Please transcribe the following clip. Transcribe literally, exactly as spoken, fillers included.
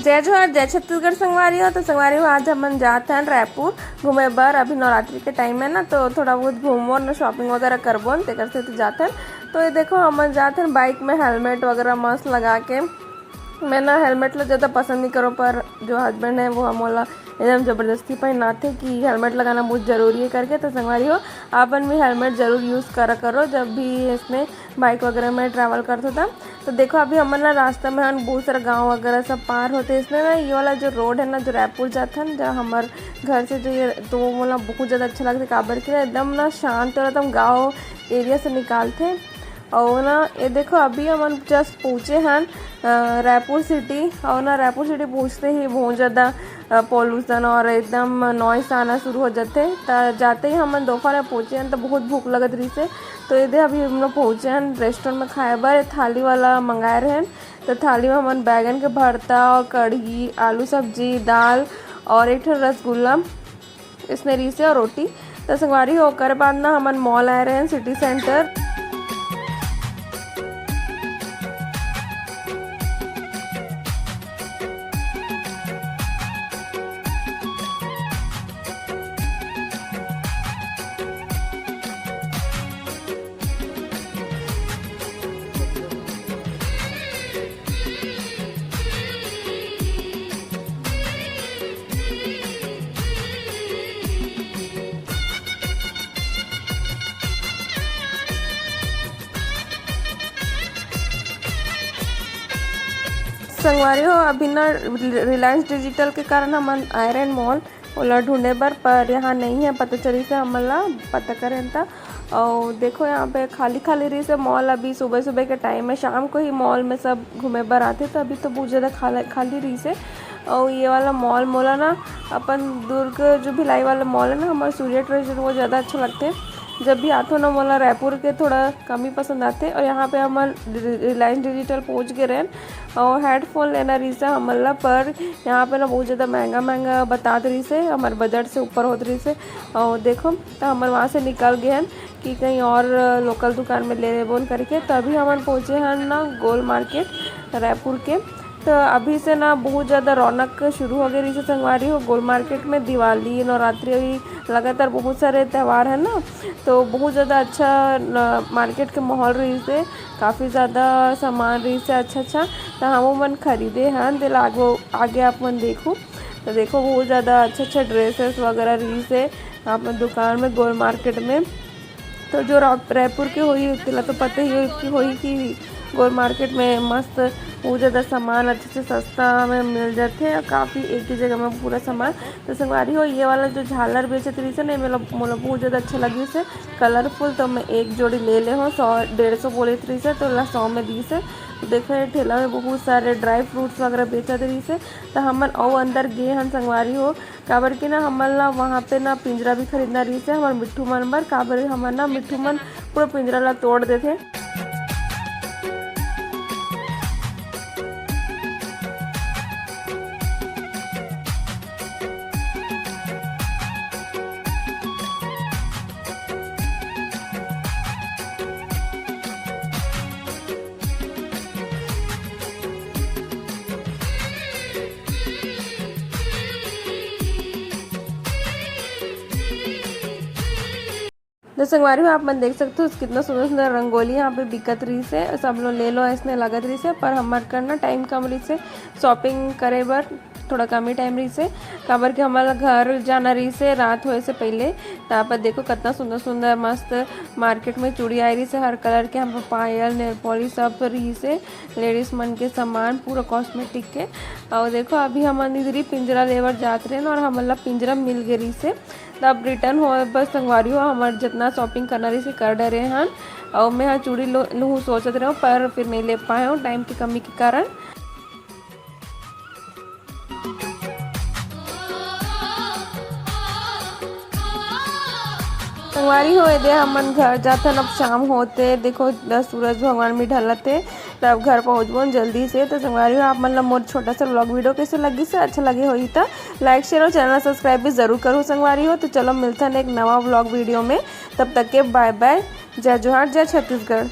जय जोहार, जय छत्तीसगढ़ संगवारी हो। तो संगवारी हो, आज हमन जात हन रायपुर घूमे बर। अभी नवरात्रि के टाइम है ना, तो थोड़ा बहुत घूमबो न, shopping वगैरह करबो न, तेकर से तो जात हन। तो ये देखो, हमन जात हन bike में helmet वगैरह मस्त लगा के। मैं ना helmet ला ज़्यादा पसंद नहीं करो, पर जो husband है वो हमन ला एकदम ज़बरदस्ती पहनाथे कि helmet लगाना बहुत ज़रूरी है करके। तो संगवारी हो, आपन भी helmet जरूर use करा करो जब भी इसमें bike वगैरह में travel करथो तब। तो देखो, अभी हमन ना रास्ता में हन, बहुत सारा गांव वगैरह सब पार होथे। इसमें ना ये वाला जो road है ना, जो रायपुर जात हन, जहाँ हमर घर से जो ये, तो वो मोला बहुत ज़्यादा अच्छा लगथे, काबर कि ना एकदम ना शांत और एकदम गांव area से निकालथे। और ना ये देखो, अभी हमन just पहुँचे हन अ, रायपुर city। और ना रायपुर city पहुँचते ही बहुत ज़्यादा अ, pollution और एकदम noise आना शुरू हो जाथे। त जाते ही हमन दोपहर में पहुँचे हन, तो बहुत भूख लगत रहिस हे। तो ये दे, अभी हम लोग पहुँचे हन restaurant में खाए बर, थाली वाला मंगाए रहेन। तो थाली में हमन बैगन के भरता और कढ़ी, आलू सब्जी, दाल और एक ठन रसगुल्ला, इसने रहिस हे और रोटी। तो संगवारी हो, ओकर बाद ना हमन mall आए रहेन, city centre। संगवारी हो, अभी ना Reliance Digital के कारण हमन आए रहेन mall ओला ढूंढे बर, पर यहाँ नहीं है, पता चलिस हे हमन ला पता करेन त। और देखो, यहाँ पे खाली खाली रहिस हे mall। अभी सुबह सुबह के टाइम है, शाम को ही mall में सब घूमे बर आथे, तो अभी तो बहुत ज़्यादा खाली खाली रहिस हे। और ये वाला mall मोला ना अपन दुर्ग जो भिलाई वाला mall है ना, हमारे सूर्या ट्रेजर, वो ज़्यादा अच्छा लगथे। जब भी आथो ना, मोला रायपुर के थोड़ा कम ही पसंद आथे। और यहाँ पे हमन Reliance Digital पहुँच गए रहेन और headphone लेना रहिस हे हमन ला, पर यहाँ पे ना बहुत ज़्यादा महंगा महंगा बतात रहिस हे, हमारे budget से ऊपर होत रहिस हे। और देखो, तो हमन वहाँ से निकल गए हन कि कहीं और local दुकान में ले लेबोन करके। तो अभी हमन पहुँचे हन ना गोल market रायपुर के। तो अभी से ना बहुत ज़्यादा रौनक शुरू हो गई रहिस हे संगवारी हो। गोल market में दिवाली, नवरात्रि, अभी लगातार बहुत सारे त्यौहार है ना, तो बहुत ज़्यादा अच्छा न, market के माहौल रहिस हे, काफ़ी ज़्यादा सामान रहिस हे अच्छा अच्छा। तो हम मन खरीदे हन, तेला आगे, आगे आप मन देखो। तो देखो, बहुत ज़्यादा अच्छा अच्छा dresses वगैरह रहिस हे आप मन दुकान में, गोल market में। तो जो रा-, रायपुर के होही, तेला तो पता ही होही कि, होही कि गोल market में मस्त बहुत ज़्यादा सामान अच्छे से सस्ता में मिल जाथे और काफ़ी एक ही जगह में पूरा सामान। तो संगवारी हो, ये वाला जो झालर बेचत रहिस हे ना, मोला, मोला बहुत ज़्यादा अच्छा लगिस हे, colourful। तो मैं एक जोड़ी ले ले हूँ, सौ डेढ़ सौ बोले रहिस हे, तो ला सौ में दीस हे। तो देखो, ये ठेला में बहुत सारे dry fruits वगैरह बेचत रहिस हे। तो हमन अउ अंदर गे हन संगवारी हो, काबर कि ना हमन ला वहाँ पे ना पिंजरा भी खरीदना रहिस हे हमर मिट्ठू मन बर, काबर हमर ना मिट्ठू मन पूरा पिंजरा ला तोड़ देथे। तो संगवारी हो, आप मन देख सकते हो कितना सुंदर सुंदर रंगोली यहाँ पे बिकत रहिस हे। सब लोग ले लो, ऐसने लगत रहिस हे, पर हमर कर ना time कम रहिस हे shopping करे बर, थोड़ा कम ही time रहिस हे, काबर कि हमर घर जाना रहिस हे रात होए से पहले। तो आप देखो, कितना सुंदर सुंदर मस्त market में चूड़ी आए रहिस हे हर colour के। हम पायल, nail polish सब रहिस हे, ladies मन के सामान, पूरा cosmetic के। और देखो, अभी हमन इधर ही पिंजरा लेबर जात रहेन और हमन ला पिंजरा मिल गए रहिस हे। तब return होए बर संगवारी हो, हमर जितना shopping करना रहिस हे, कर डरे हन। और मैं हा चूड़ी लो-, लूहूँ सोचत रहेंव, पर फिर नहीं ले पाए हूँ time की कमी के कारण। संगवारी हो, एदे हमन घर जाथन, अब शाम होते। देखो, सूरज भगवान भी ढलत हे, तब घर पहुँचबो जल्दी से। तो संगवारी हो, आप मन ला मोर छोटा सा vlog video कैसे लगिस हे, अच्छा लगे होही त like, share और channel subscribe भी जरूर करो संगवारी हो। तो चलो, मिलथन एक नवा vlog video में, तब तक के bye bye, जय जोहार, जय छत्तीसगढ़।